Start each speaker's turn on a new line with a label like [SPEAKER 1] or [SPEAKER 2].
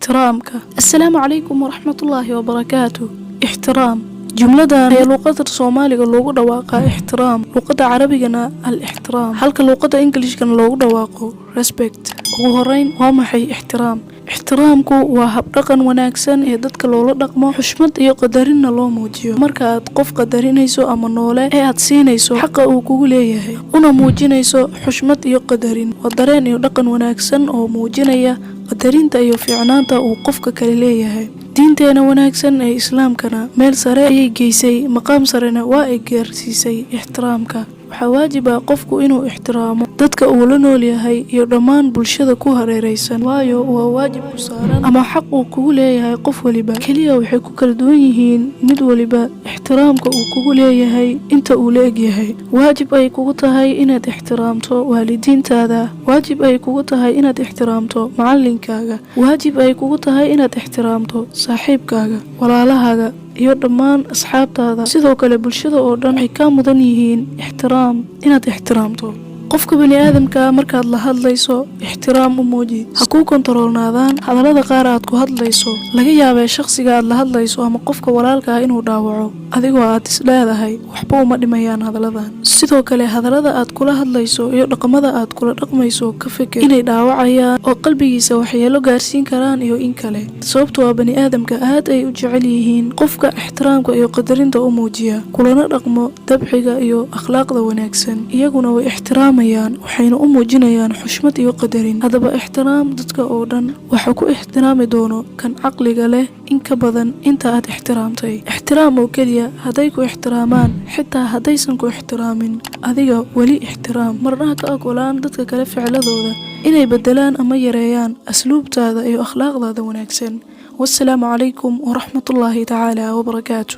[SPEAKER 1] Ixtiraamka. Assalaamu calaykum waraxmatullaahi wabarakaatu. Ixtiraam. Jumladan ayaa luuqada Soomaaliga loogu dhawaaqaa ixtiraam, luuqada Carabigana al ixtiraam, halka luuqada Ingilishkana loogu dhawaaqo respect. Ugu horeyn, waa maxay ixtiraam? Ixtiraamku waa habdhaqan wanaagsan ee dadka loola dhaqmo, xushmad iyo qadarinna loo muujiyo. Marka aad qof qadarinayso ama noole ee aad siinayso xaqa uu kugu leeyahay, una muujinayso xushmad iyo qadarin, waa dareen iyo dhaqan wanaagsan oo muujinaya qadarinta iyo fiicnaanta uu qofka kale leeyahay. Diinteena wanaagsan ee Islaamkana meel sare ayay geysay, maqaam sarena waa ay gaarsiisay ixtiraamka. Waxaa waajib ah qofku inuu ixtiraamo dadka uu la nool yahay iyo dhammaan bulshada ku hareeraysan, waayo waa waajib ku saaran ama xaq uu kugu leeyahay qof waliba. Keliya waxay ku kala duwan yihiin mid waliba ixtiraamka uu kugu leeyahay inta uu la egyahay. Waajib ay kugu tahay inaad ixtiraamto waalidiintaada, waajib ay kugu tahay inaad ixtiraamto macallinkaaga, waajib ay kugu tahay inaad ixtiraamto saaxiibkaaga, walaalahaaga iyo dhammaan asxaabtaada. Sidoo kale bulshada oo dhan waxay kaa mudan yihiin ixtiraam, inaad ixtiraamto. Qofka bani aadamka markaad la hadlayso, ixtiraam u muuji. Ha kuu kontaroolnaadaan hadallada qaar aad ku hadlayso. Laga yaabee shakhsiga aad la hadlayso ama qofka walaalka ah inuu dhaawaco, adigoo aad isleedahay waxba uma dhimayaan hadalladan. Sidoo kale hadallada aad kula hadlayso iyo dhaqamada aad kula dhaqmayso, ka fikir inay dhaawacayaan oo qalbigiisa waxyeelo gaarsiin karaan iyo in kale, sababtoo ah bani aadamka aad ay u jecel yihiin qofka ixtiraamka iyo qadarinta u muujiya, kulana dhaqmo dabciga iyo akhlaaqda wanaagsan. Iyaguna way ixtiraamayaan, waxayna u muujinayaan xushmad iyo qadarin. Haddaba ixtiraam dadka oo dhan. Waxa ku ixtiraami doono kan caqliga leh in ka badan inta aad ixtiraamtay. Ixtiraam oo keliya. Hadday ku ixtiraamaan, xitaa haddaysan ku ixtiraamin, adiga weli ixtiraam. Marna ha ka ogolaan dadka kale ficiladooda inay bedelaan ama yareeyaan asluubtaada iyo akhlaaqdaada wanaagsan. Wassalaamu calaykum waraxmatullaahi tacaala wabarakaatu.